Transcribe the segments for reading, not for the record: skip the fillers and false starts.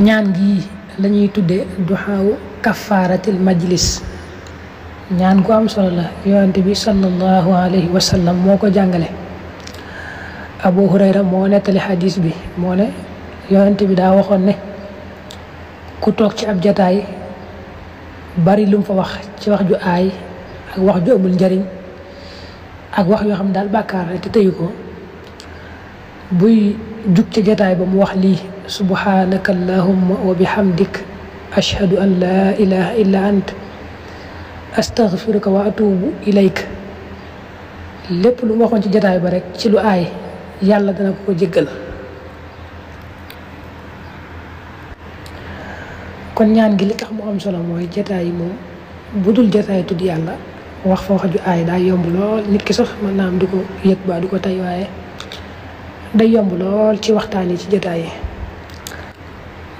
ñaan gi lañuy tudde duxaawu kafaaratil majlis. ñaan gu am solo la yonent bi sallallahu alayhi wa sallam moo ko jàngale. Abu Hurayra moo nettali xadiis bi moo ne yonent bi daa waxoon ne ku toog ci ab jataay bari lu mu fa wax ci wax ju aay ak wax ju amul njariñ ak wax yoo xam ne daal bàkkaar la te tëyu ko, buy jug ca jataay ba mu wax lii: subhanaka allahumma wa bihamdik ashhadu an laa ilaha illa ant astaghfiruka wa atubu ilayk. lépp lu mu waxoon ci jataay ba rek ci lu aay yàlla dana ko jéggal. kon ñaan gi li tax mu am solo mooy jataay yi moom bu dul jataay tudd yàlla wax fa wax ju aay daa yomb lool. nit ki sax mën naa am du ko yëg ba du ko tey, waaye day yomb lool ci waxtaan yi ci jataay yi.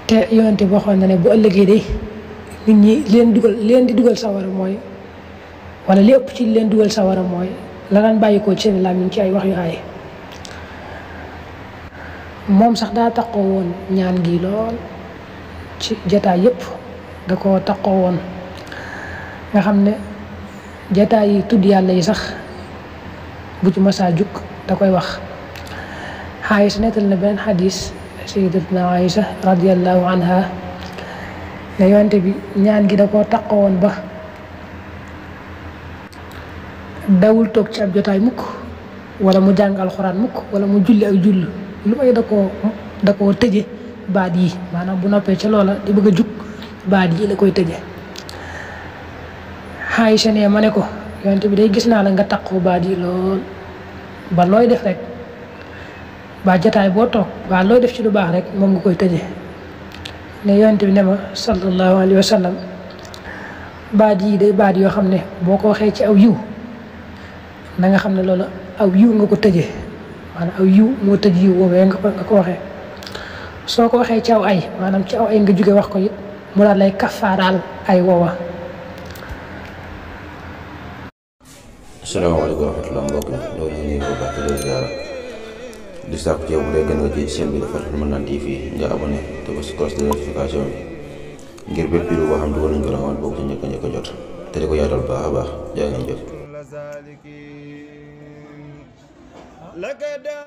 te yonente bi waxoon na ne bu ëllëgee de nit ñi leen di dugal sawara mooy, wala li ëpp ci leen dugal sawara mooy la daan bàyyi ko ci seen làmmiñ ci ay wax yu aay. moom sax daa taqoo woon ñaan gi lool ci jataay yëpp, da ko taqoo woon nga xam ne jataay yi tudd yàlla yi sax bu ci masaa jug da koy wax. Aïsa nettal na beneen xadis, sayyidatuna Aïsa radiyallahu anha, ne yonte bi ñaan gi da koo taqoo woon ba dawul toog ci ab jotaay mukk, wala mu jàng alxuraan mukk, wala mu julli ak julli lu may da koo tëje baat yi. maanaam bu noppee ca loola di bëgg a jug baat yi la koy tëje. Aïcha ne ma ne ko yonte bi day gis naa la nga taqoo baat yi lool, ba looy def rek ba jataay boo toog ba looy def ci lu baax rek moom nga koy tëje. ne yonte bi ne ma sallallahu alayhi wa sallam, baat yi day baat yoo xam ne boo ko waxee ci aw yiw na nga xam ne loolu aw yiw nga ko tëje, maanaam aw yiw moo tëj yiw woowee nga ko waxee. soo ko waxee ci aw ay, maanaam ci aw ay nga jóge wax ko it mu daal lay kafaaraal ay woowa. asalaamaaleykum wa rahmatulah mbokk mi loolu ñu ngi ko baax di leen ziara di sàkku ci yow bu dee gën nga ci chaîne bi dafa Madina TV nga abonné te ba si cloche de notification bi ngir bépp vidéo boo xam dugal nañ ko la woon bokk ci njëkk a jot te di ko yaatal baax a baax jaa ngeen jëf.